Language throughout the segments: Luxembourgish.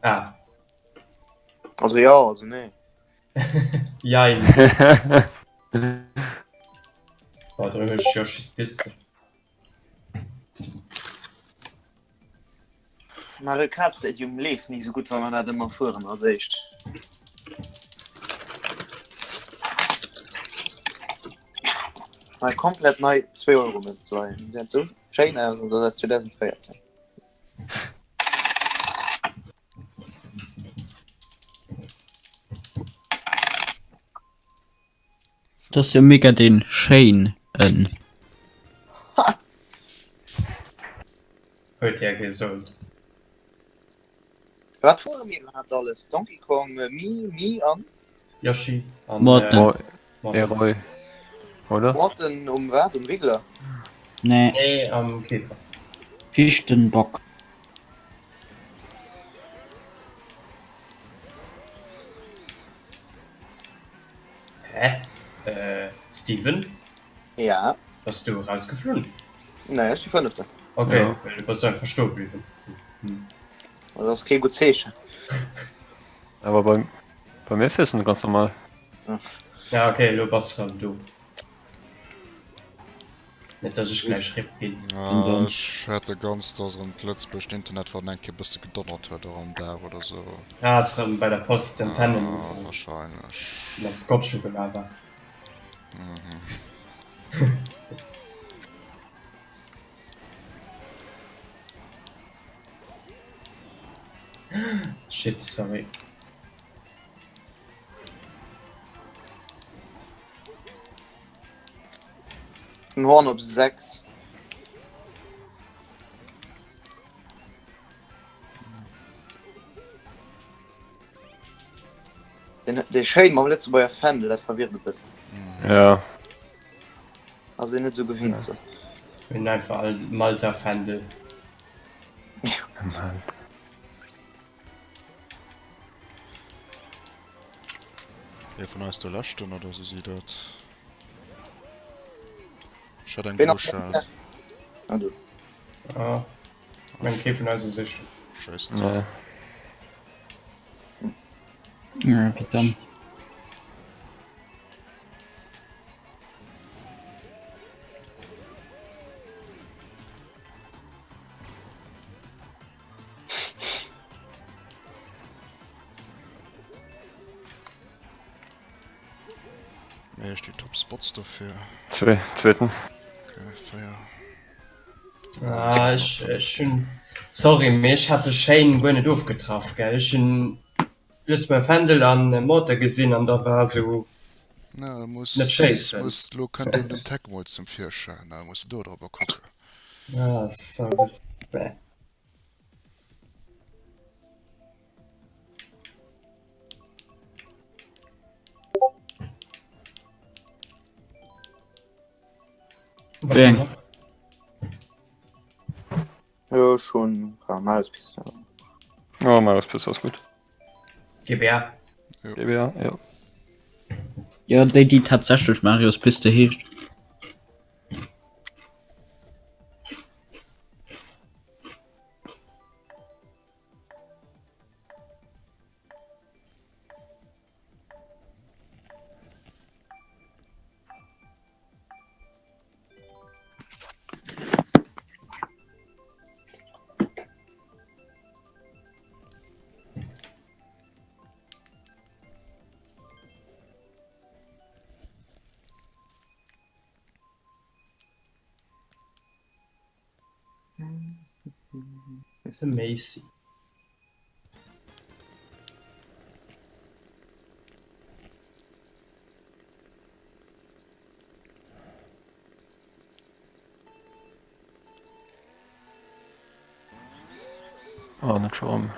Ah. Also ja, also nee. Jein. Boah, dann hunn ech Yoshi's Piste. Mario Kart Stadium leeft ni sou gutt, wa mer dat ëmmer fueren als éischt. Mei komplett nei 2 Euro Mënz leien. Se sou schéin aus an dat ass 2014. Dat ass jo mega deen schéin en. Huet hie gesot. Wat fuere mir iwwerhaapt alles? Donkey Kong, Mi, Mi an? Yoshi an Morten. Morten. Oder? Morten um wat? Um Wiggler? Nee. Nee, am Käfer. Fichtenbock. Hä? Äh, Steven? Ja? Bass du erausgeflunn? Nee, ech si Fënneften. Ok, well du bass einfach stoe bliwwen. Dat ass kee gutt Zeechen. Awer bei, bei mir fiers du ganz normal. Ja, ok, elo bass de erëm do. Net dass ech gläich RIP ginn. Ah, ech fäerte ganz, dass erëm d'Lëtzebuergescht Internet wann eng Kéier bësse gedonnert huet och am Dag oder sou. Ah, ass erëm bei der Post d'Antennen Ah, ugefall, wahrscheinlech. déi mat Scotch ugemaach war. Mhm. Shit, sorry. Den Horn op 6. Den, dee schéin mam Lëtzebuerger Fändel, dat verwirrt e bëssen. Ja. Ass een net sou gewinnt sou. Mir hunn einfach all Malta-Fändel. Malta. Ee vun eis de leschten oder sou si dat. Ech hat eng Ween blo ass Schal. Ah, du. Ah, ich mein, kee vun eis ass éischten. Schéisst. Nee. Ja, wéi domm. Mee ech déi Top Spots dofir. Zwee, zweeten. Okay, 4. Ah, ech, ech hunn, sorry, mee ech hat de Shane guer net ofgetraff, gell. Ech hunn just mäi Fändel an Mortar gesinn an da war sou, Na, da muss, net schéissen. muss, lo kënnt eben den Tech mol zum Virschäin, da muss de do drop kucken. Ah, sorry. Bäh. Wéi eng? Jo, schon ah, Marius Piste. Oh, Marius Piste ass gutt. GBA. GBA, jo. Ja, déi, déi tatsächlech Marius Piste heescht. The Macy. Oh, net scho rëm.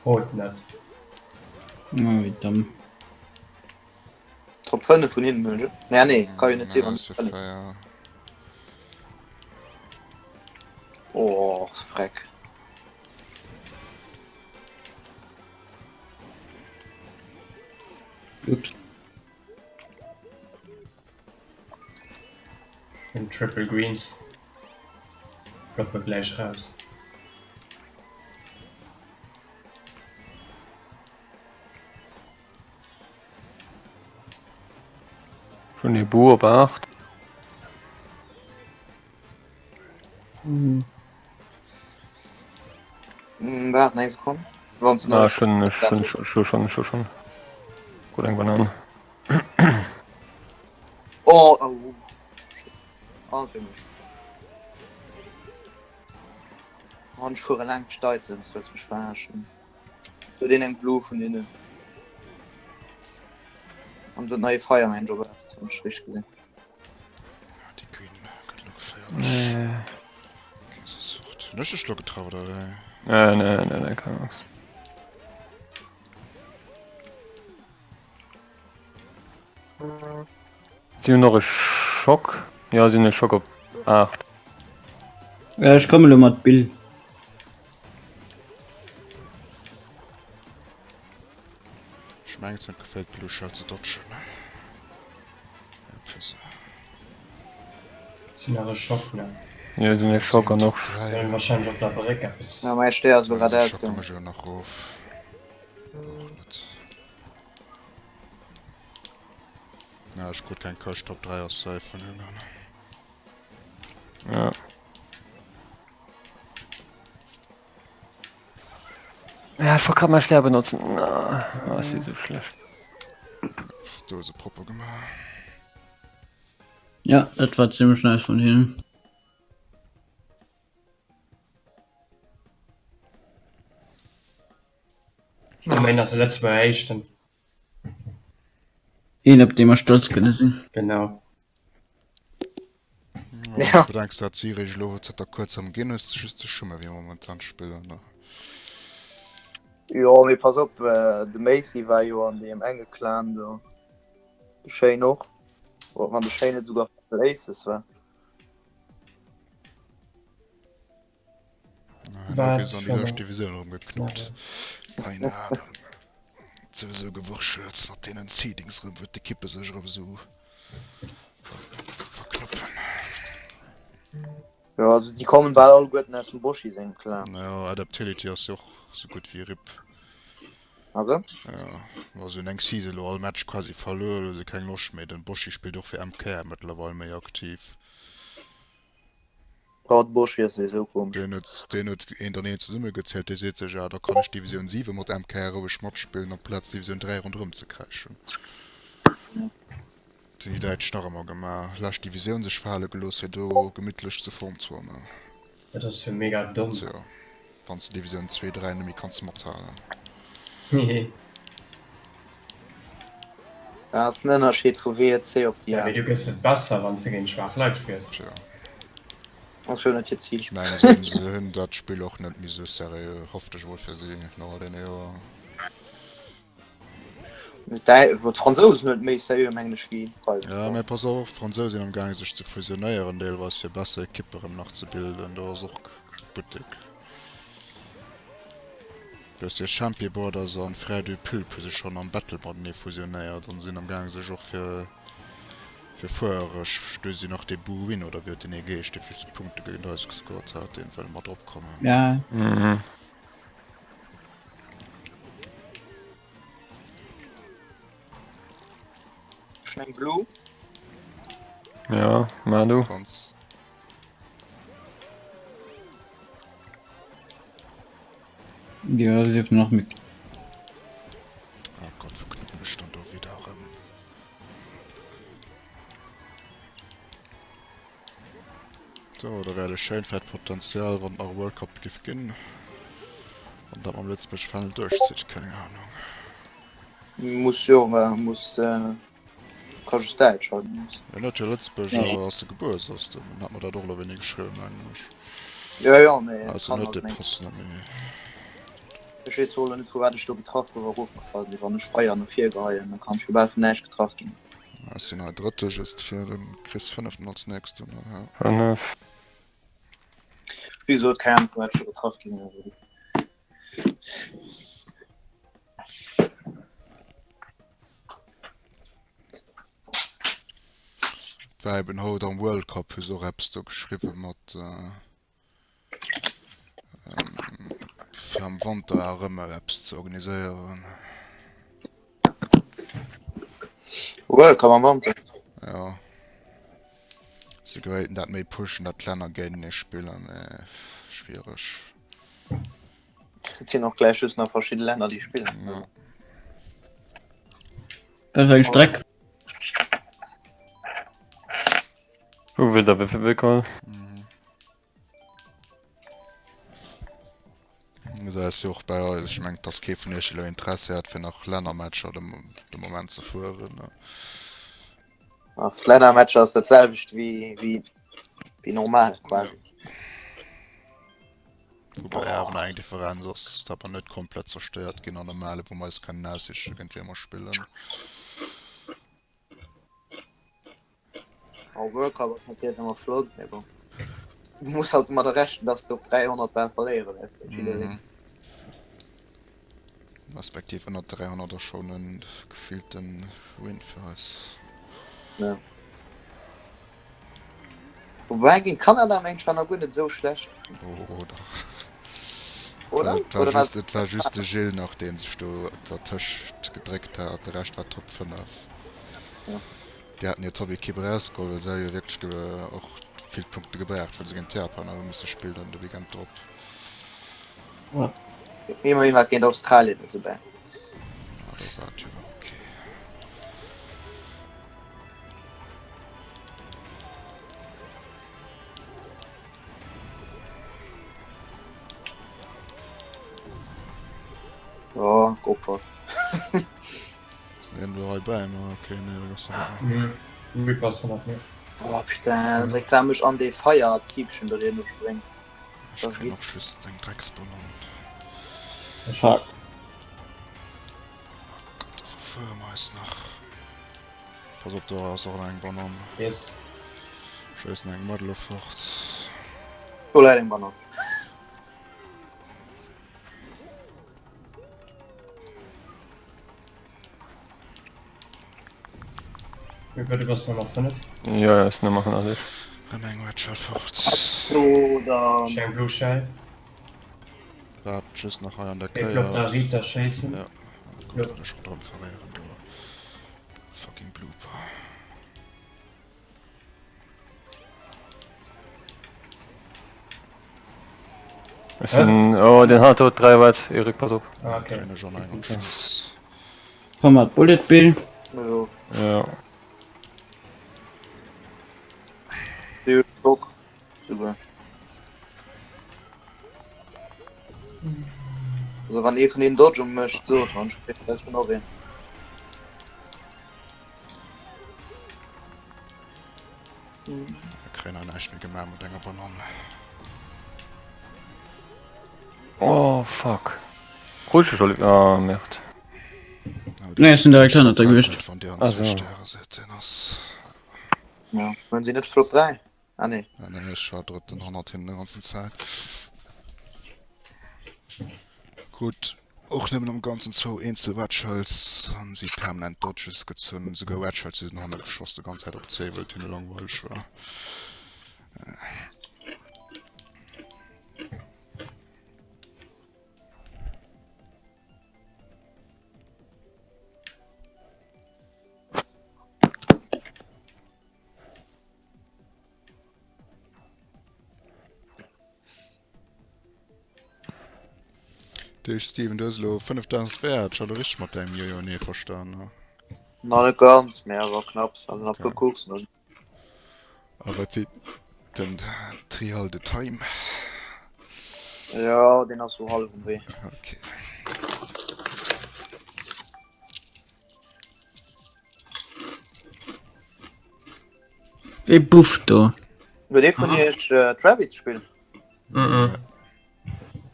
Rot net. Oh, wéi domm. Top 5 vun hinnen hunn ech. Nee, nee, ka jo net sinn, wann Nice, 4. Oh, freck. Ups. Den Triple Greens ploppe gläich raus. Schon ee Bou op 8. Waart eng Sekonn. Wann s Ah, schon, schon, schon, schon, schon, schon, schon. Gut, eng Banan. Oh, oh. Oh, fir mech. Mann, ech fuere laangscht d'Items, wëlls mech verarschen? Do huet een eng Blue vun hinnen. An do neie Fireman op 8, wann ech richteg gesinn. Déi Queen gëtt elo geféierlech. Nee. Okay, se ass fort. Hunn ech dech elo getraff oder wéi? Nee, nee, nee, nee, keng Angst. Si hunn och e Schock. Jo, si hunn e Schock op 8. Ja, ech komme lo mat Bill. Ech mengen et huet geféilt Blue Shell ze dodgen. Sinn nach e Schock ne? Jo sinn e Schock an och. Sollen wahrscheinlech op der Bréck eppes. Ja mäi Stéer ass elo grad ausgaangen. Ech nach rof. Och net. Na ech krut keng Këscht op 3 ass safe vun hinnen. Ja. Ja, ich wollte gerade mein Schler benutzen. Na, ah, ist so schlecht. Do se propper gemaach. Ja, dat war ziemlich nice von hinnen. Immerhin ass e Lëtzebuerger Éischten. Een op dee mer stolz kënne sinn. Genau. Ja. Wann du bedenks, dat si eréischt elo zënter kuerzem ginn, hues de just ze schumme wéi momentan spillen. Ne? Jo, mee pass op, de Macy war jo an deem enge Clan do. De Shane och. Wann de Shane net esouguer Purple Aces war. Wat an déi lescht Divisioun erëm geknuppt. Keine Ahnung. Souwisou gewurschels mat deenen Seedings erëm, wou d'Ekippe sech erëm esou verknuppen. Jo, also déi kommen bal alleguerten aus dem Boschi sengem Clan. Jo, Adaptility ass jo och sou gutt wéi RIP. Also? Jo, ma se hunn eng Season elo all Match quasi verluer, elo hu se keng Loscht méi. Den Boschi spillt och fir MKR mëttlerweil méi aktiv. Oh, de Boschi ass esou komesch. Deen huet, deen huet eent an eent zesummegezielt. Dee seet sech, ah, da kann ech Divisioun 7 mat MKR roueg matspillen, amplaz Divisioun 3 ronderëm ze kräischen. Dat hunn déi Däitsch nach ëmmer gemaach, lescht Divisioun sech fale gelooss, fir do gemittlech ze Form ze kommen. Dat ass jo mega domm. Tjo, wann s de Divisioun 2, 3 net méi kanns mathalen. Hehe. Dat ass den Ënnerscheed vu WEC op déi Ja, mee aner. du gëss net besser, wann s de géint schwaach Leit spiers. Tjo. Ass jo net hiert Zil. Ech mengen, se hunn, se hunn dat Spill och net méi sou seriö, hofft ech emol fir si, no all deene Joer. D'Fransousen huet méi seriö, mengen ech, wéi d'Preisen. Ja, mä pass op, och d'Fransousen sinn am gaange sech ze fusionéieren deelweis, fir besser Ekippe rëm nach ze bilden. Do ass och Buttek. Du hues jo Champi Brothers an Frères du Pulpe hu sech schonn am Battle matenee fusionéiert an sinn am gaange sech och fir fir Fuererech, do sinn och dee Boo Win oder wéi huet deen ee geheescht, dee villste Punkte géint eis gescored hat, deen wëll mat drop kommen. Ja. Mhm. Schon eng Blue. Ja, mar du. Kanns. Ja, sie dürfen noch mit. Oh Gott, wo knuppen ech dann do wieder erëm? So, da wär e schéin fett Potenzial, wann et nach e World Cup giff ginn. Wann dat mam Lëtzebuerg Fändel duerchzitt, keng Ahnung. Muss jo, muss ka just däitsch halt. Jo net jo Lëtzebuerg, awer ass de gebuer soss de. Hat mer dat och elo wéini geschriwwen mengen ech. Jo jo, mee Also kann net halt de meng. Pass net méi. Ech weess zwar elo net vu wat ech do getraff gouf a rofgefall sinn. Wann ech Feier no vir geheien, da kann ech jo bal vun näischt getraff ginn. Ech sinn hei Drëtte just fir de Chris Fënneften als nächsten. Ja. Fënnef. Wéi gesot, keng Ahnung vu wat ech do getraff ginn sinn. War eben haut am World Cup hu se och eppes do geschriwwe mat fir am Wanter erëm eppes ze organiséieren. World Cup am Wanter? Ja. Se wéilten dat méi pushen, datt d'Länner géintenee spillen, mee schwiereg. Et sinn och gläich just nach verschidde Länner, déi spillen. Ja. Wat fir eng Streck? Wou wëllt der wéi vill kommen? Dat ass jo och bei eis. Ech mengen, dass kee vun iech elo Interessi hat, fir nach Lännermatcher de, de Moment ze fueren. Ach, Lännermatcher ass dat selwecht wéi, wéi, wéi normal quasi. Woubäi awer nach eng Differenz ass, datt mer net komplett zerstéiert ginn an der Male, wou mer eis kënnen aussiche géint wee mer spillen. Oh, World Cup ass natierlech ëmmer flott, mee bon. Du muss halt domadder rechnen, dass du op 300 bal verléiere wäerts. Mhm. Respektiv ënner 300 ass schon en gefillten Win fir eis. Ja. Wobei géint Kanada mengt ech war nach guer net esou schlecht. Oh, dach. Oder? Et war Oder war just, et war just de Gilles nach, dee sech do dertëscht gedréckt hat. De Rescht war Top 5. Ja. Déi haten hir Top-Ekipp erausgeholl, well se hu jo wierklech ge och vill Punkte gebraucht, well se géint Japan hu misse spillen de Weekend drop. Ja. Immerhin war et géint Australien net esou bad. Ah, do war et jo nach okay. Oh, geopfert. Ass den elo hei bäi mer? Okay, nee, dat ass en net méi. Mhm. Reaper ass hannert mir. Boah, putain, dann dréckt se mech an dee Feier-Ziibchen do, deen do spréngt. Ech kréien och just eng Drecksbanann. Fuck. Gott, da verfuere mer eis nach. Pass op, do ass och nach eng Banann. Yes. Schéissen eng mat elo fort. Do läit eng Banann. Reaper, du bass Nummer 5. Jo, jo, ech sinn Nummer 108. Rëm eng Red Shell fort. Oder. Ech eng Blue Shell. Waart just nach hei an der Géif op Kéier. der Rita schéissen. Ja. Oh Gott, wat ech ronderëm verléieren do. Fucking Blooper. Ech sinn, oh den hat do 3 Reds, Erik pass op. Ah, okay. Kréien ech och nach eng am Schluss. Komm mat Bullet Bill. Jo. Ja. Déi huet och souguer. Also wann ee vun hinnen Dodge mécht, sot wann ech kritt ech och een. Mir kréien hei näischt méi gemaach mat enger Banann. Oh fuck. Krut ech Olivier? Ah merde. Nee, ech sinn direkt hannert der gewiescht. Wann dir an Ah, zwee so. Stäre sidd, deen ass. Ja, hunn si net Flop 3? Ah nee. Ah, nee, ech war drëtten hannert him de ganzen Zäit. Krut och nëmmen am Ganzen zwou eenzel Wedgehulls an si permanent Dodges gezunn. Souguer Wedgehulls, déi sinn hanne geschoss, de ganz Zäit op zwee, well et hinne langweileg war. Dich Steven, du hues elo 5000 Wäert. Ech hat elo richteg mat dengem Jo Jo Nee verstan. Ne? Na net ganz, mee awer knapps. Also nach Okay. puer Coursen. A wat seet den Trial de Time? Ja, deen ass sou hallef um Wee. Okay. Wee bufft do? Huet ee vun iech Travis spillen? Mhm.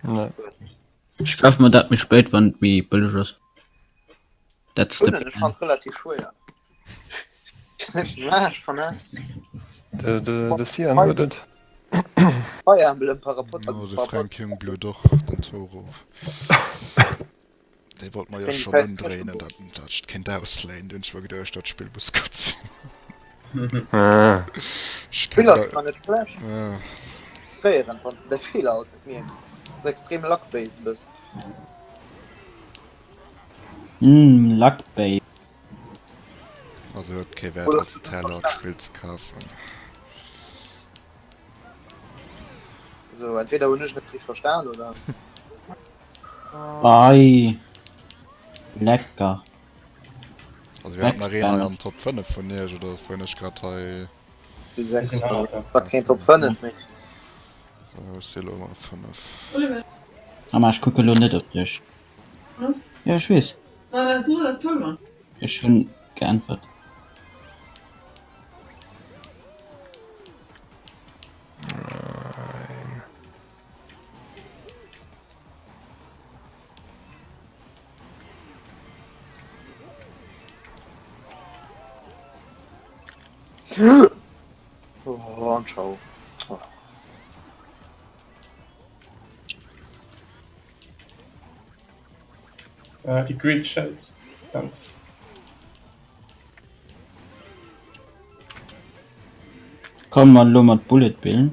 Nee. Ech kaf mer dat méi spéit, wann et méi bëlleg ass. That's the Ech fand relativ schwéier. Ech fan De, de, de Sian huet et. Fire Emblem par rapport Oh, de Frank Jungblut och, den Toro. Déi wollt mer jo schonn undréinen, dat dat ech et kéint ausléinen. Du hunn ech mer geduecht, dat Spill muss gutt sinn. Ah. Ech Spill kenn ass da. zwar net schlecht. Ja. Fréieren, wann s de däi Feeler alt net mierks. Ass extrem luck-based e bëssen. Mmm, luck-based. Also huet kee Wäert als Teller d'Spill ze kafen. So, entweder hunn ech net richteg verstan oder. Ei, lecker. Also wir hatten nach een hei an Top 5 vun iech oder vun ech grad hei. Déi 6 war keen Top 5 méi. So, ech si lo mat 5. Mama, ech kucke lo net op dech. Jo, ech weess. Ech hunn geäntwert. Oh, an ciao. Och. Ah, die Green Shells. Ganz. Komm mer elo mat Bullet Bill.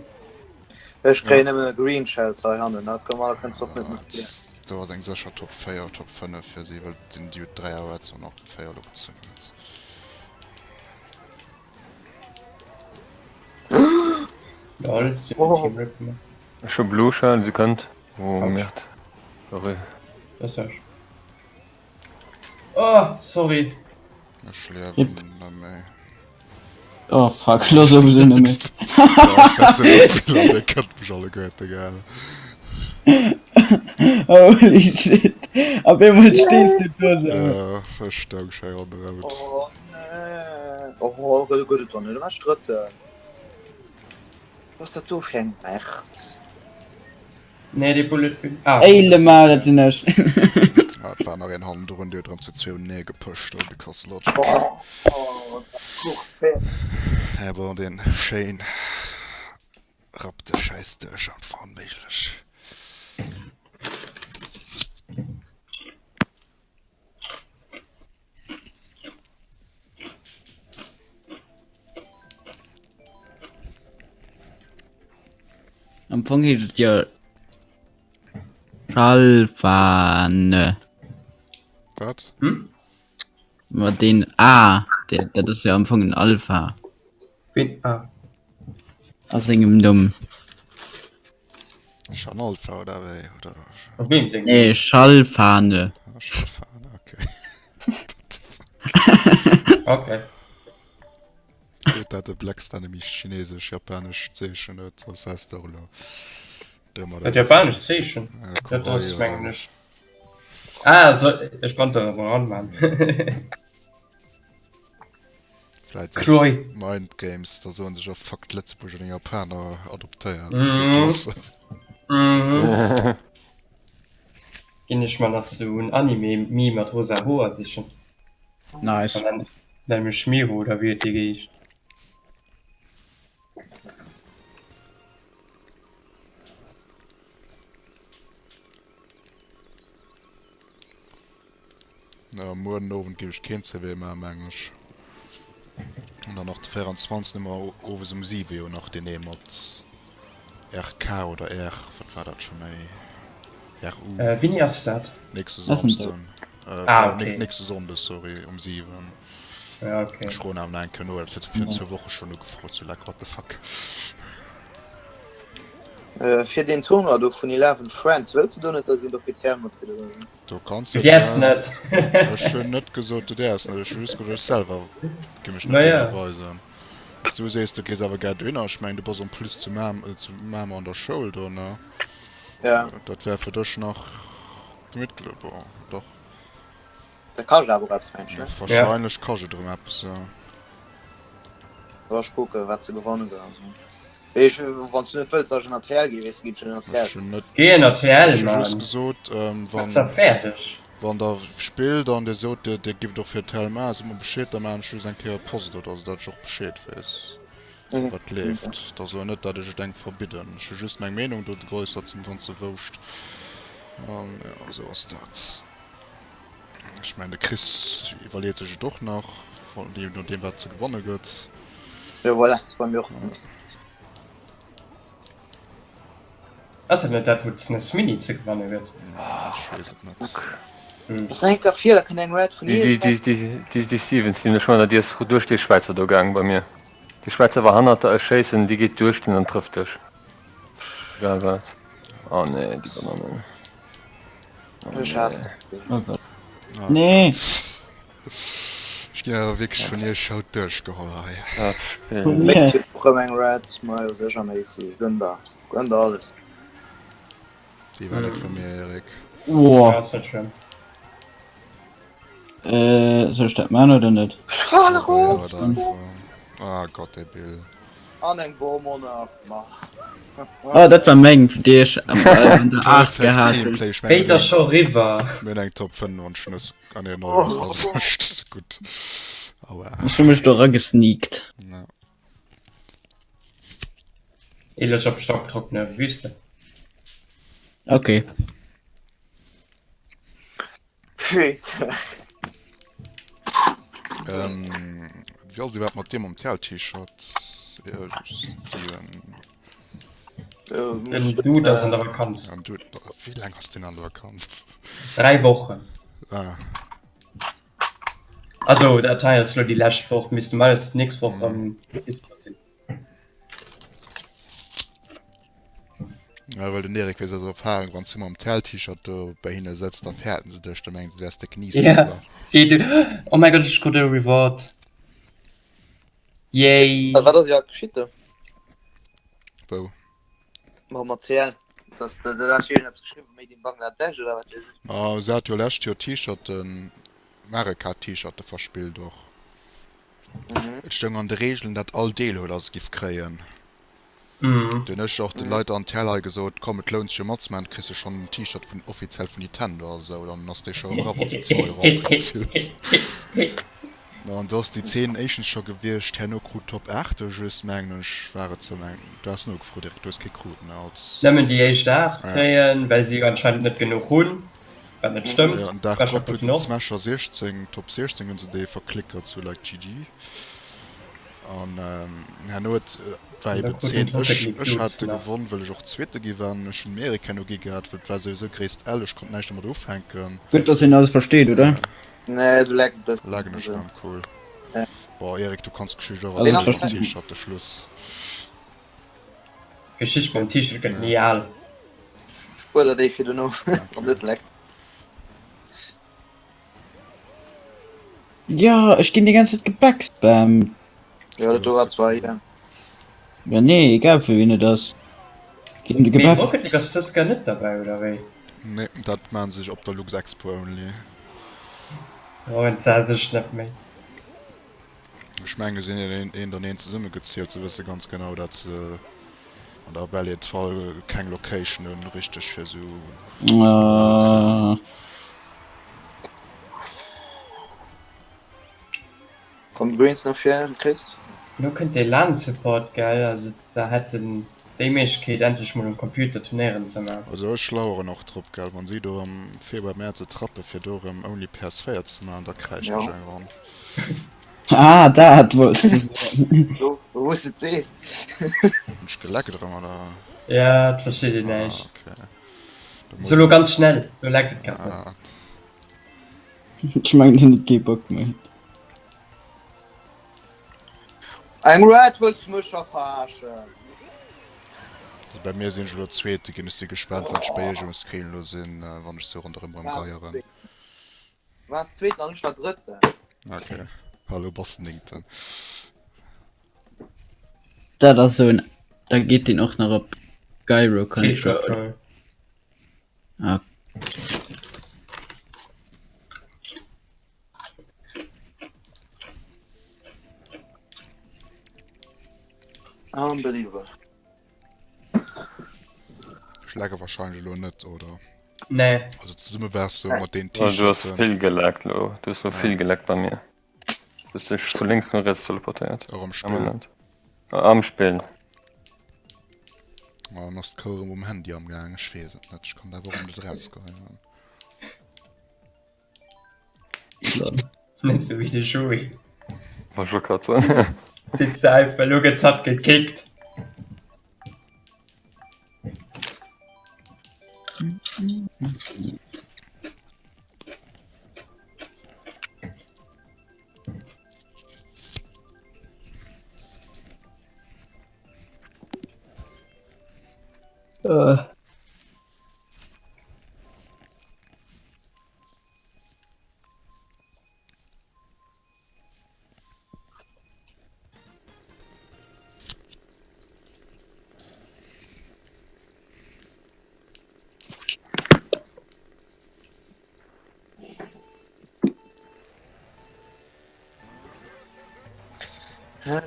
Ech kréien nëmme Green Shells hei hannen, dat kann man kënns och net mat dir. Do ass eng sécher Top 4, Top 5 fir si, well den Dude 3 Awards an och 4 elo gezunn huet. Lol, si hunn Team Rip gemaach. Ech hu Blue Shell, se kënnt. Oh Merde. Sorry. Das ech. Oh, sorry. Ech liewen net méi. Oh fuck, lo souwisou net méi. Ja, ech setzen op vill an dir kënnt mech alleguerte, gell. Holy shit. Op eemol stees du do sou. Ja, ech stoung schei ronderëm. Oh nee. Oh, gëtt gëtt et doch net ewech Drëtten. Was ass dat do fir eng Merde? Nee, dee Bullet Bill. Ah, Ey, Lema, dat sinn ech. Ah, et war nach een hannendrun, déi huet erëm zu zwee unenee gepusht, oh, because logic. Oh, oh, dat kuckt wéi. Ja, bon, deen schéin rappt de Schäiss duerch, einfach onméiglech. Am Fong heescht et jo Schalfane. Wat? Hm? Mat deen A, dee, dat ass jo am Fong en Alpha. Ween A? A sengem Numm. Schanalfa oder wéi? Oder? Op ween sengem? Nee, Schalfane. Ah, Schalfane, okay. Okay. Gutt, dat de Blackstar nämlich chinesesch, japanesch Zeechen huet, soss häss de och elo domadder. Dat japanescht Zeechen? Ja, Dat Koreie ass, oder. mengen ech. Ah, so, ech kann se awer anman. Vläit sou Chloé. Mind Games, da soen sech och fuck d'Lëtzebuerger den Japaner adoptéiert. Mhm. Klasse. Mhm. Ginn ech mer nach sou en Anime-Mii mat rosa Hoer sichen. Nice. Dann nämlech Miro oder wéi huet dee geheescht? Ja, muer den Owend géif ech keen CW maachen, mengen ech. An dann nach de 24. hu mer owes um 7 jo nach deen ee mat RK oder R, wat war dat scho méi? RU. Äh, wéini ass dat? Nächste Was denn Samsden. Äh, Ah, pardon, okay. nächste Sonnde, sorry, um 7. Ja, okay. Ech froen awer nach eng Kéier no, dat huet e virun zwou Woche schonn ugefrot, so like, what the fuck. Äh, fir deen Tournoi do vun Eleven Friends, wëlls de do net, dass een do fir d'Hären mat kritt oder wéi? Do kanns Du du däerfs net. Ech hunn net gesot du däerfs net, ech hu just gesot ech selwer gi mech net Naja. dohinner weisen. S du sees du gees awer gär dohinner, ech mengen du bass en plus zu Mamer, zu Mamer an der Schoul do, ne? Ja. Dat wär fir dech nach gemittlech, bon dach. Dat kascht awer och eppes mengen ech, ne? Wahrscheinlech kascht et erëm eppes, jo. Jo ech kucken wat ze gewannen gëtt an esou. Ech, wann s du net wëlls, dass ech en rtl ginn, weess du, ginn ech en rtl. Ech hunn net, Géi en rtl, ech hu just Mann. gesot, Ass da wann, fäerdeg? wann der spillt an dir sot, dir, dir gift och fir rtl maachen, sot mer Bescheed, da maachen ech just eng Kéier e Post oder esou, datt ech och Bescheed weess, wat leeft. Et ass elo net, datt ech et engem verbidden. Ech hu just meng Meenung do geäussert zum ganze Wouscht. An jo, esou ass dat. Ech mengen, de Chris iwwerleet sech et och nach, jee nodeem wat ze gewanne gëtt. Jo voilà, ass bei mir och. Ass dat net dat wou d'SNES Mini ze gewanne gëtt? Ech weess et net. Ass nach eng Kéier vir, da kënnt eng Red vun Déi, déi, déi, déi, déi Stevens, déi hunn ech schonn, déi ass duerch dee Schwäizer do gaang bei mir. Dee Schwäizer war hannert der, ech schéissen, déi geet duerch den an trëfft dech. Egal wat. Oh nee, déi Bananen. Oh Ech haassen nee. dat Spill. Oh Nee. Gott. Ech ginn awer wierklech vun iech haut duerchgeholl hei. Dat Spill. Mécht huet och rëm eng Red, majo sécher Macy, gönn der, gönn der alles. Déi war net vu mir, Eric. Woah. Ja, ass net schlëmm. Äh, soll ech dat man oder net? Ech fale Probéier erof! et einfach. Ah Gott, dee Bill. An eng Bomm och nach, ma. Oh, dat war meng, déi ech am an der 8 Perfekt gehat hunn. Teamplay. Ech mengen, Wéi ass scho riwwer. mir hunn eng Top 5 an Schnëss. Ah nee, 9 ass Absicht. Gutt. Aua. Ech hu mech do eragesneakt. Ja. Ehlech op staubtrockene Wüste. Okay. Ähm, wéi ass et iwwerhaapt mat dir mam TL-T-Shirt, Steven? Den Dude ass an der Vakanz. Den Dude, wéi laang ass deen an der Vakanz? 3 Wochen. Ah. Also dat hei ass lo déi lescht Woch, misst normalerweis d'nächst Woch erëm dispo sinn. Ja, well den Erik weess aus Erfahrung, wann s du mam TL-T-Shirt do bei hinne sëtz, da fäerten se dech, da mengen se, du wäers de Ja, Knieskubbler. wéi du, oh mäi Gott, ech krut e Reward. Yay! Wat ass iwwerhaapt geschitt do? Wou? Ma mat TL, dass da da hat iergendeppes geschriwwen, Made in Bangladesh oder wat weess ech. Ma se hat jo lescht Joer T-Shirten, Mario Kart T-Shirte verspillt och. Et stoung an de Reegelen, dat all Deelhueler se giff kréien. Do hunn ech och de Leit an TL hei gesot, komm et lount sech jo matzemaachen, du kriss jo schonn en T-Shirt vun offiziell vun Nintendo a sou, dann ass dee scho erëm era wann s de 10 Euro Entrée bezuels. An do ass déi 10 éischtens scho gewiescht, herno krut Top 8 e just, mengen ech war et sou, mengen du has nogefrot Eric, du hues kee krut ne als. Nëmmen déi éischt 8 kréien, well si jo anscheinend net genuch hunn. Wat net stëmmt. Jo, en Dag drop huet den Smasher 16, Top 16 hunn se déi verklickert zu like GG. An herno huet, war eben 10, ech, ech hat de gewonn, wëll ech och Zweete gi war. Ech hunn dem Eric herno gi gehat, wëll et war souwisou gréisst L, ech konnt näischt domat ufänken. Gutt, dass een alles versteet, oder? Nee, du laggt e bëssen. Laggen ech erëm, cool. Boah, Eric, du kanns d'Geschicht och Also, erzielen mam T-Shirt, de Schluss. D'Geschicht mam T-Shirt gëtt ni al. Spuer der déi fir dono, wann net leckt. Jo, ech ginn déi ganz Zäit gebackspammt. Jo, dat do war zwar hien. Ja nee, egal vu wien et ass. Ginn Mee geback. Rocket League ass dës Kéier net derbäi, oder wéi? Nee, dat maachen se op der Luxexpo only. Oh, et sah sech net méi. Ech mengen, se hunn eent an eent zesummegezielt. Se wësse ganz genau, datt se an der Belle Etoile keng Location hunn, richteg fir esou Leit ze. Komm Greens no vir, Chris. Lo kënnt dee LAN-Support, gell? Also se hätten déi Méiglechkeet endlech mol um Computer Turnéieren ze man. Also ech laueren och drop, gell. Wann si do am Februar, März et rappe fir do erëm Only PS4 ze man, da kräischen ech eng Ronn. Ah, dat wollts de soen. Lo wou s et sees. Hunn ech geleckt erëm, oder? Ja, et versteet een Ah, näischt. okay. Da muss So lo ech. ganz schnell, lo leckt et grad net. Ah. Ech mengen, hien huet kee Bock méi. Eng Red wëlls du mech scho verarschen? Also bei mir sinn ech elo Zweete ginn. Ech si gespaant wat ech bei iech um Screen elo sinn, wann ech sou ronderëm beim geieren. Waars Zweeten an ech war Drëtten. Ok, hallo bass den Néngten. Dat ass sou en, da geet deen och nach op Gyro Control. Ah. Unbelievable. Ech lagge wahrscheinlech elo net, oder? Nee. Also zesumme waars du mat den Du hues T-Shirten. vill geleckt lo. Du hues lo vill geleckt bei mir. Du hues dech vu lénks no riets teleportéiert. Och am Am Spill. Moment. Am Spill. Oh, dann ass d'Kou erëm um Handy am gaang. Ech weess et net. Ech kann dat awer och net erausgeheien. Net sou wéi de Joé. Wollt ech och grad soen. Sitzt se einfach, elo gëtt hatt gekickt. Äh.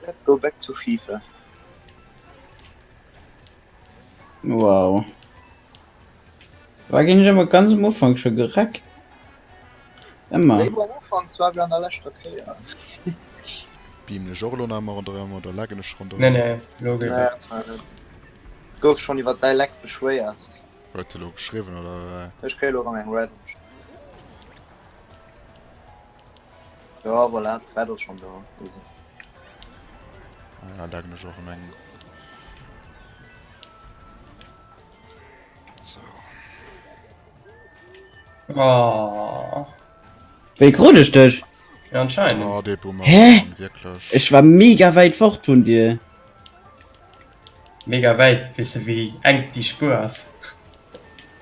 Let's go back to FIFA. Wow. War ginn ech ëmmer ganz am Ufank scho gereckt. Ëmmer. Déi wou am Ufank zwar wéi an der leschter Kéier. Beamen ech och elo nach ëmmer ronderëm oder laggen ech ronderëm? Nee, nee, elo geet et. Nee, gouf schonn iwwer däi Leck beschwéiert. Huet elo geschriwwen oder wéi? Ech kréie elo erëm eng Red. Jo, voilà, d'Red ass schonn do. Easy. Ah ja, laggen ech och erëm eng. So. Oh. Wéi krut ech dech? Ja, anscheinend. Oh, dee Boomer, Hä? Mann, wierklech. Ech war mega wäit fort vun dir. Mega wäit, weess de wéi enk déi Spuer ass?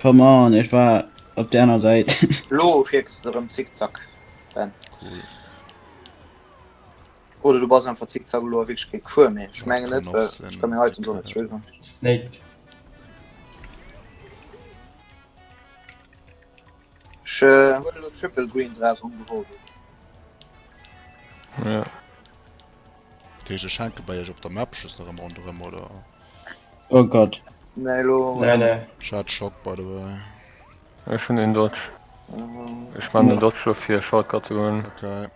Come on, ech war op der aner Säit. Lo fierks de erëm Zickzack, Ben. Cool. Oder du bass einfach Zickzack elo a wierklech kee Cours méi. Ech mengen Kann net, och well sinn. ech ka meng Items och net triggeren. Snaked. Ech huelen elo Triple Greens eraus, ongewollt. Ja. Dat heescht ech hänke bei iech op der Map just nach ëmmer ronderëm, oder? Oh Gott. Nee, elo. Nee, nee. Ech hat Schock by the way. Ech hunn een Dodge. Ech man den Dodge lo fir Shortcut ze goen. Okay.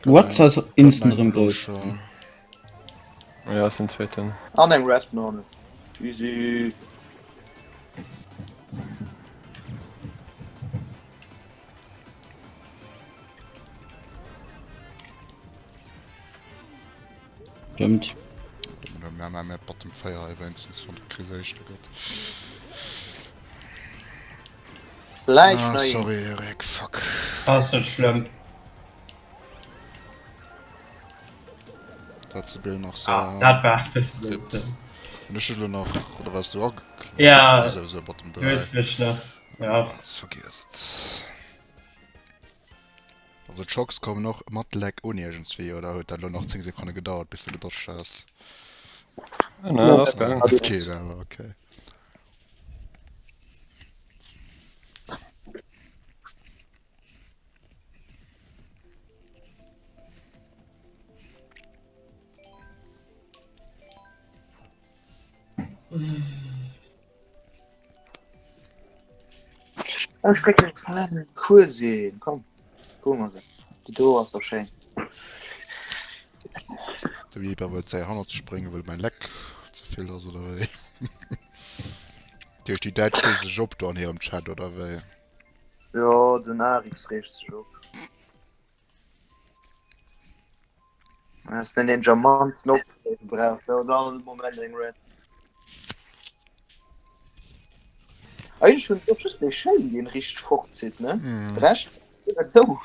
What ass instant erëm dout? Ja, ass den zweeten. An eng Red None. Easy. Stëmmt. Bottom 4 hei wéinstens wann d'Kris éischter gëtt. Gläich Ah, nei. sorry Eric, fuck. Ass net schlëmm. Dat ze Bill nach so. Ah, dat war e bëssen Rip. Hunn ech dech elo nach oder wars du age Ja, Souwisou Bottom du 3. hues mech nach. Ja. Vergiess et. Also d'Shocks kommen och mat Lag un iergendswéi, oder huet dat elo nach 10 Sekonne gedauert bis de gedodged has? Ah, ne, dat ass gaangen. Dat geet awer, okay. Ech drécken eng cool sinn. Komm, fuere mer se. Déi do ass doch schéin. De Weber wëllt säi hannert sech bréngen, wëll mäin Leck ze vill ass, oder wéi? Dat heescht, déi Däitsch reege sech op do an hirem Chat, oder wéi? Jo, den Arix reegt sech op. Ass den den Germansten opzelewe brauch, so und all Moment eng Red. Eigentlich hun och just dee Shane deen richteg fortzitt ne? Mm. De Rescht net sou.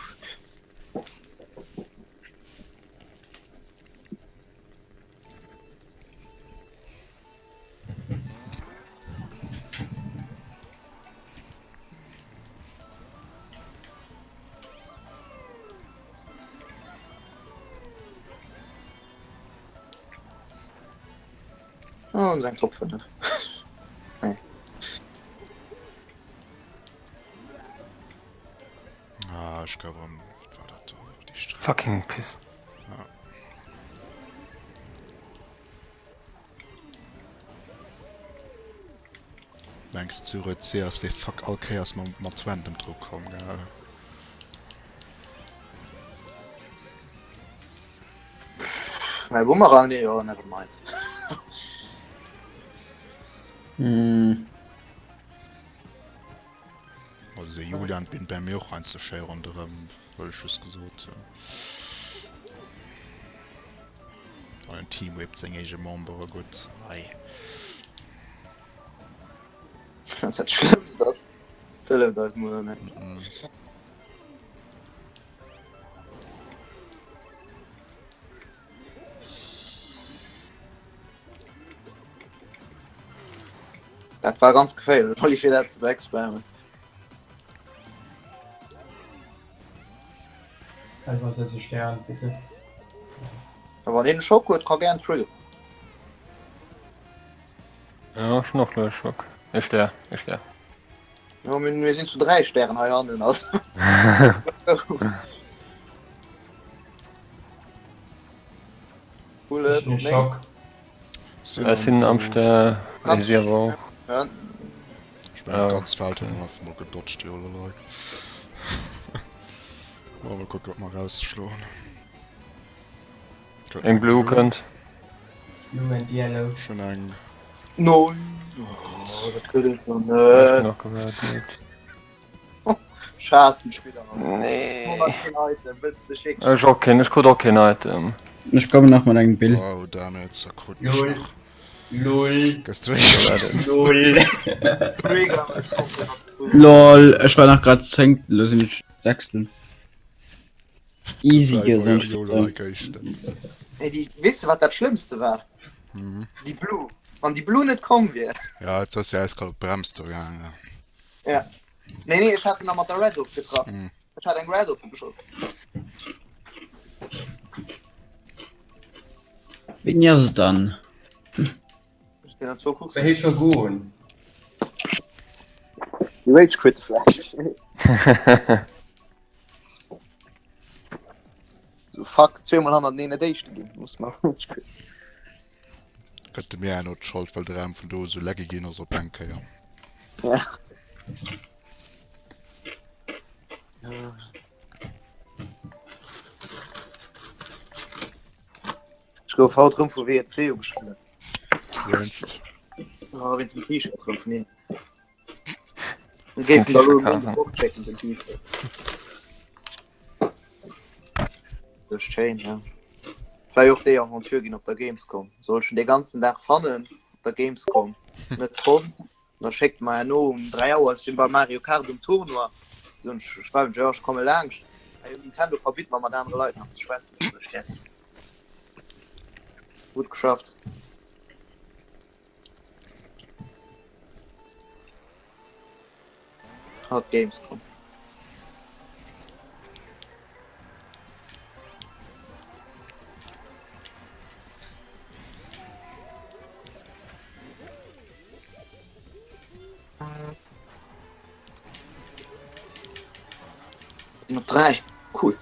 Oh, und eng Top 5. Nee. Ah, ech gouf erëm, wat war dat do, déi Streck. Fucking Pist. Ja. Mengs zu Rötsee ass dee Fuck all Kéiers mam mat random dru komm, gell? Mäi Bumerang, nee, jo, never mind. Hm. Also de Julian bin bei mir och heiansdo schéi ronderëm, wëll ech just gesot hunn. An en Team whippt seng eege Membere gutt. Ei. Dat Schlëmmst ass, et hëlleft eis mol net. Dat war ganz geféierlech, Olli, fir dat ze backspammen. Einfach setze Stern, bitte. A wann een e Schock huet, ka gären triggeren. Ja, ech hunn och lo e Schock. E Stär, e Stär. Jo, mir, mir sinn zu 3 Stären hei hannen, also. Ech hunn e Schock. Ech sinn am Stär, Ganz si awer och. Ja. Ech mengen d'ganz Feld huet einfach mol gedodged, déi olle Leit. Mol kucken wat mer rausschloen. Eng Blue kënnt. Blue and yellow. Schon eng. Nein. Oh, dat gëtt et jo net. Nach gewaart. Ech haassen d'Spiller. Nee. Keen Item, wëlls de dech wierklech. Ech och keen, ech krut och keen Item. Ech kommen nach mat engem Bill. Wow, damn it, da krut mech Lol. nach. Lol. Gëss du wéi? Lol. Trigger, ech kommen nach. Lol, ech war nach grad Zéngten, lo sinn ech Sechsten. Easy gesinn. Ey, déi, weess de wat dat Schlëmmste war? Mhm. Déi Blue. Wann déi Blue net komm wier. Ja, jetzt ass ja eiskalt op d'Brems do gaangen. Ja. Nee, nee, ech hat en nach mat der Red ofgetraff. Mhm. Ech hat eng Red op en geschoss. Wéini ass et dann? Ech sinn an zwou Coursen. Wéi scho goen? Déi Rage quitte vläicht, ech weess. So fuck, zweemol hannerteneen net Éischte ginn. Muss mer Rage quitten. Gëtt de mir herno d'Schold, well de Raum vun do esou laggy ginn ass op eng Kéier. Ja. Ech gouf haut rëm vu WC ugeschriwwen. Wéinst? Oh, wéinst dem T-Shirt rëm vun hinnen. Mir géifen da lo um fortschécken den T-Shirt. Dat ass schéin, ja. Et war jo och déi Aventure ginn op der Gamescom. Soll ech en dee ganzen Dag fannen op der Gamescom? Net fonnt. Da schéckt mer herno um 3 Auer, ech sinn beim Mario Kart um Tournoi, soen ech, schreiwen ech, jo ech komme laangscht. Ah jo, Nintendo verbitt mer mat anere Leit nach ze schwätzen. Soen ech, yes. Gutt geschafft. Haut Gamescom. Sinn op 3. Cool.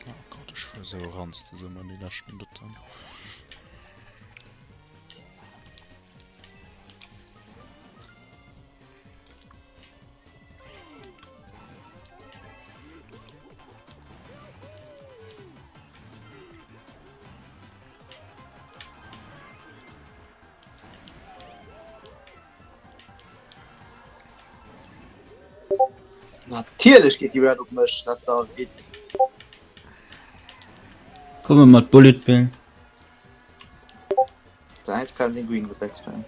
Oh Gott, ech fuer sou ranz zesummen déi lescht Minutten. Natierlech geet déi Red op mech, dat ass dach e Witz. Komme mat Bullet Bill. Der eins kann den Green wird wegspammen.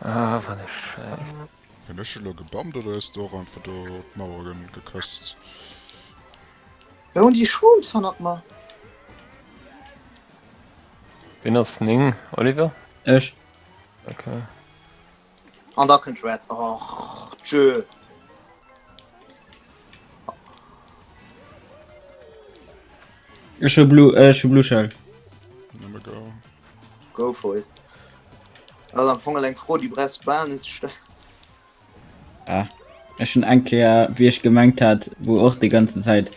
Ah, wat e Schäiss. Hun ech elo gebammt oder hues du och einfach do op d'Mauer gekësst? Wou hunn déi Shrooms hannert mer? Ween ass 9? Oliver? Ech. Okay. An da kënnt Red. Och, tjö. Ech hu Blue, äh, ech hu Blue Shell. Nëmme go. Go for it. Ass am Fong eleng Fro, déi brauchs bal net ze stellen. Ah, ech hunn eng Kéier, wéi ech gemengt hat, wou och déi ganzen Zäit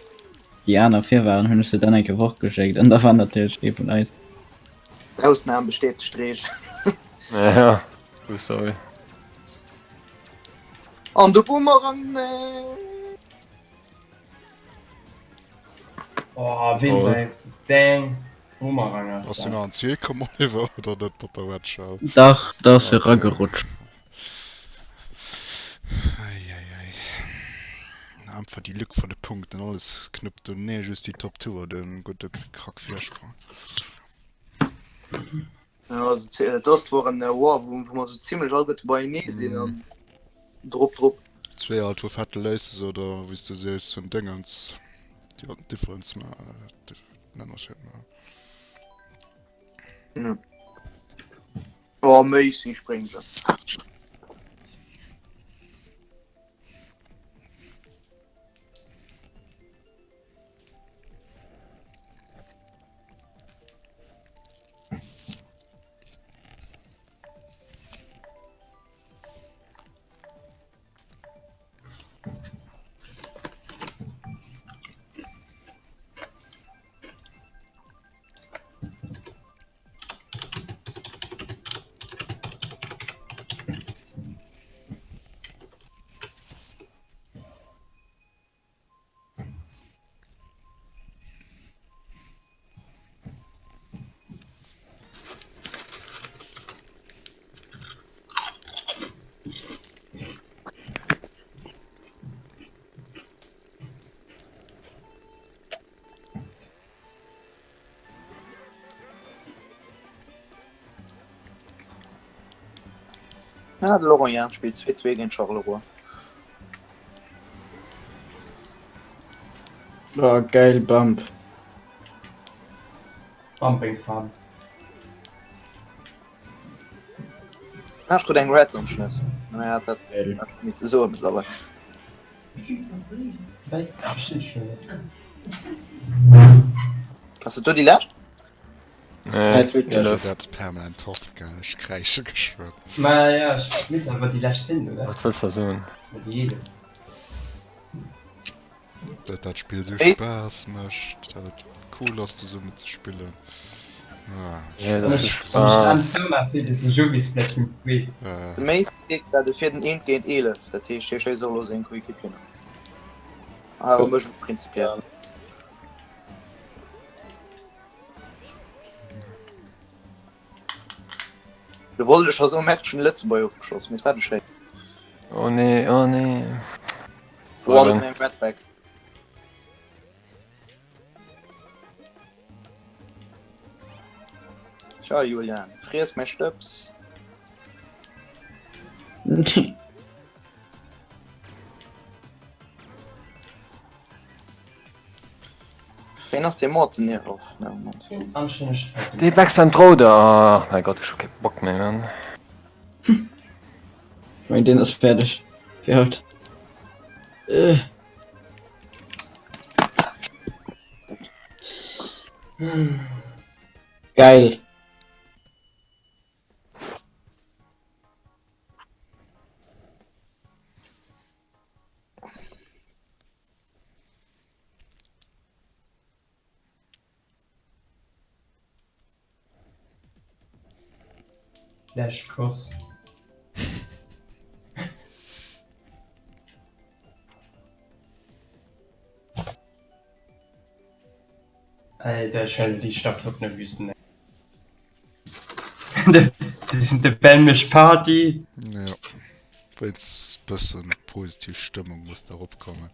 déi aner vir waren, hunn ech se dann eng Kéier fortgeschéckt an da war natierlech ee vun eis. D'Ausnam bestätegt d'Reegel. Ja, true story. An de Boomerang, nee! Oh, wem säi deng Boomerang ass Ass du dat? nach an d'Ziel komm, Oliver, oder net mat der Red Shell? Dach, da ass se Okay. eragerutscht. Eieiei. Einfach déi Lück vun de Punkten, alles knëppt un. Nee, just déi Top 2 huet e gudde Krack Virsprong. Ja, also, et ass war en War, wou, wou mer sou zimlech alleguerte beienee sinn an drop drop. Zwee alt wou fette Laces oder wéi s du sees hunn Déngens, déi haten d'Difference ma den Ënnerscheed ma. Ja. Oh, Macy spréngt se. Ah, de Laurent Jahn spillt 2-2 géint Charleroi. Oh, geil Bump. Bumping fun. Ah, ech krut eng Red am Schnëss. Naja, dat Geil. dat méi ze soen mittlerweile. Wéi? Verstinn ech lo net. Ass dat do déi lescht? Nee, Huet dat permanent hofft, gell? Ech kräische geschwënn. Ma ja, ech misst awer déi lescht sinn, oder? Wat wëlls de soen? Ma déi 11. Dat dat Spill sou Spaass mécht, dat et cool ass zesummen ze spillen. Ah, Ja, dat ass Spaass. De Mace kritt dat e fir den eent géint 11, dat heescht hie schéisst och elo seng Coéquipieren. Awer mécht et prinzipiell. Du wollt ech scho soen, Mertsch hunn Lëtzebuerg ofgeschoss, mee et war de Schéin. Oh nee, oh nee. Oh, an eng Redback. Tja, Julian, friess mäi Stëbs. Ween ass dee Morten Nierhoff? Dee wächst beim Troude. Ach mäi Gott, ech hu kee Bock méi, Mann. Ech mengen deen ass fäerdeg fir haut. Geil. Lescht Course. Alter, ech déi stattfundene Wüsten. De Ben mécht Party. Ja, wéinst bëssen positiv Stëmmung muss da eropkommen.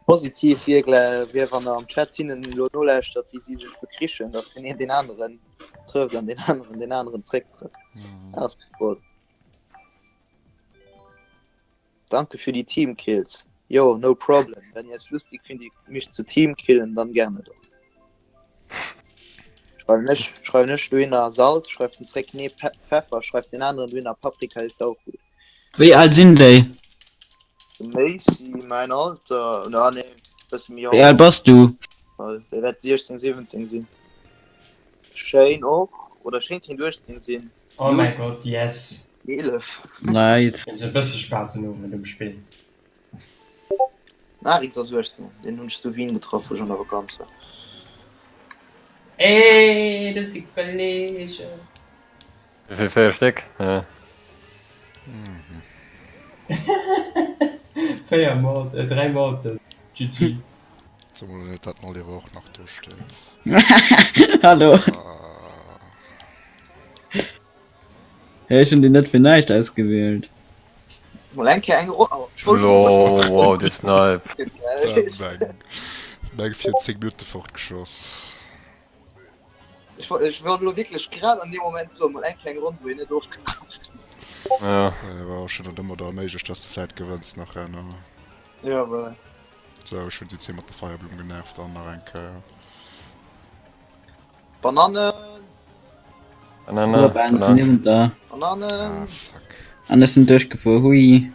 Positiv wier, wier wann der am Chat hinnen elo nolauschtert, wéi si sech bekrichen, datt deen een deen aneren trëfft an deen aneren deen aneren zrécktrëfft. Dat ass cool. Danke für die Teamkills. Jo, no problem. Wenn ihr es lustig findet, mich zu teamkillen, dann gerne doch. Schreiwen ech, schreiwen ech dohinner Salz, schreift en zréck, nee, Pe Pfeffer, schreift den aneren dohinner Paprika ist auch gut. Wéi al sinn déi? De Macy, mäin Alter, na nee, bësse méi Wéi al jonk, bass du? well dee wäert 16, 17 sinn. Schéin och, oder schéin kéint 18 sinn. Oh mäi Gott, yes! 11. Nice. Hunn se e bësse Spaass den Owend um Spill. Narik ass 18, deen hunn ech zu Wien getraff wou ech an der Vakanz war. Eeee, do si Kollegen! Wéi vill? 4 Stéck? Ja. 4 Mord, äh, 3 Morden. GG. So mol net dat den Oliver och nach do steet. Hallo. Hey, ech hunn déi net fir näischt ausgewielt. Mol eng Kéier eng Ro oh, ech wollt Lol, wow, dee Snipe. Meng fir 10 Minutte fortgeschoss. Ech wollt ech wollt elo wierklech grad an deem Moment soen, mol eng kleng Ronn, wou een net ofgetraff gëtt. Ja. War och schon net ëmmer da méiglech, dass de vläit gewënns nach herno. Ja, voilà. Sou, ech hunn si zwee mat der Feierblumm genervt an nach eng Kéier. Bananen! Banana, Banana. Banana. Niewent der. Bananen! Ah, fuck. An ech sinn duerchgefuer, hui.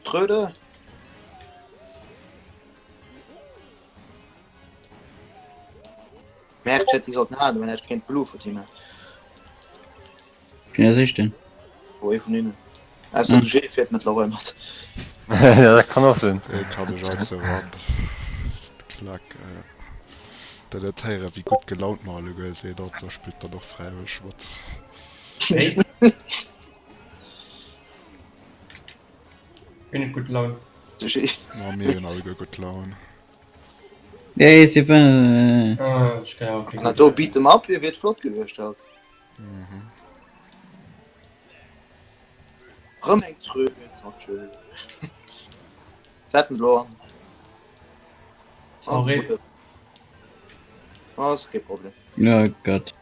Tröde! Merkt, hätt déi sollten halen, wenn hätt kéint Blue vun him. Wien ass ech denn? Wo ee vun hinnen. Ausser de Gilles fiert mëttlerweil mat. Ja, dat kann och sinn. Dee ka sech allze ran. Klack. Dat net héieren, wéi gutt gelaunt mer alleguer sinn, an da spillt dann och fräiwëlleg mat. Wéi? Bin net gutt Laun. Ma mir hunn alleguer gutt Laun. Yay, si wënnen! Ah, ech kann auch keng An dat do Beat 'em up wier wier flott gewiescht haut. Rëm eng Tröd, oh tschö. Setzen se lo an. Sorry. Oh, ass kee Problem. Oh Gott.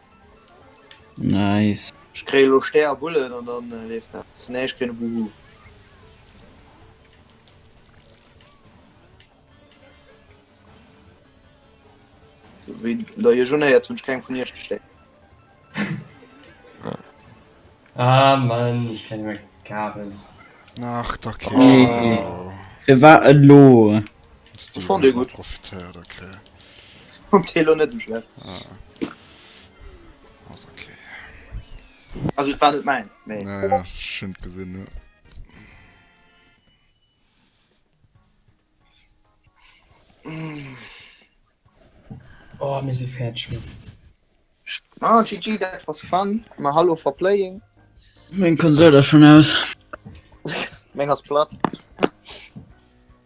Nice. Ech kréie lo Stär a Bullen an dann leeft dat. Nee, ech kréien e Buhu. Sou wéi der iech unhéiert, hunn ech keng vun iech gestéiert. Ah Mann, ech kenne meng Kabes. Ach, da Oh. genau. Firwat elo? Steven Fand ich huet gut. profitéiert, okay. Und dee lo net esou schlecht. Ah. Ass okay. Also et war net mäin, mee. Naja, ech hunn et gesinn, jo. Oh, mir si fäerdeg mat. Ah, GG, that was fun. Ma hallo for playing. Meng Konsol ass schon aus. Meng ass platt.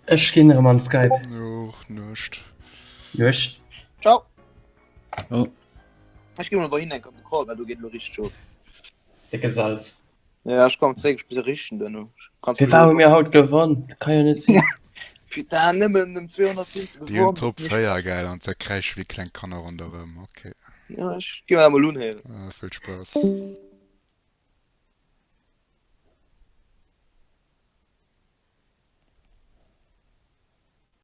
Ech ginn erëm an Skype. Jo, Nuecht. Nuecht. Ciao. Oh. Ech gi mol bei hinne an de Call, well do geet elo richteg of. Décke Salz. Ja, ech kommen zréck, ech bis richten duerno. Kannst Firwat hu mir haut gewonn? Dat ka jo net sinn. Putain, nëmmen ëm 200 Punkte Déi hunn gewonnen. Top 4, geil, an zerkräische wéi kleng Kanner ronderëm. Okay. Ja, ech gi mer dat mol unhéieren. Ah, vill Spaass.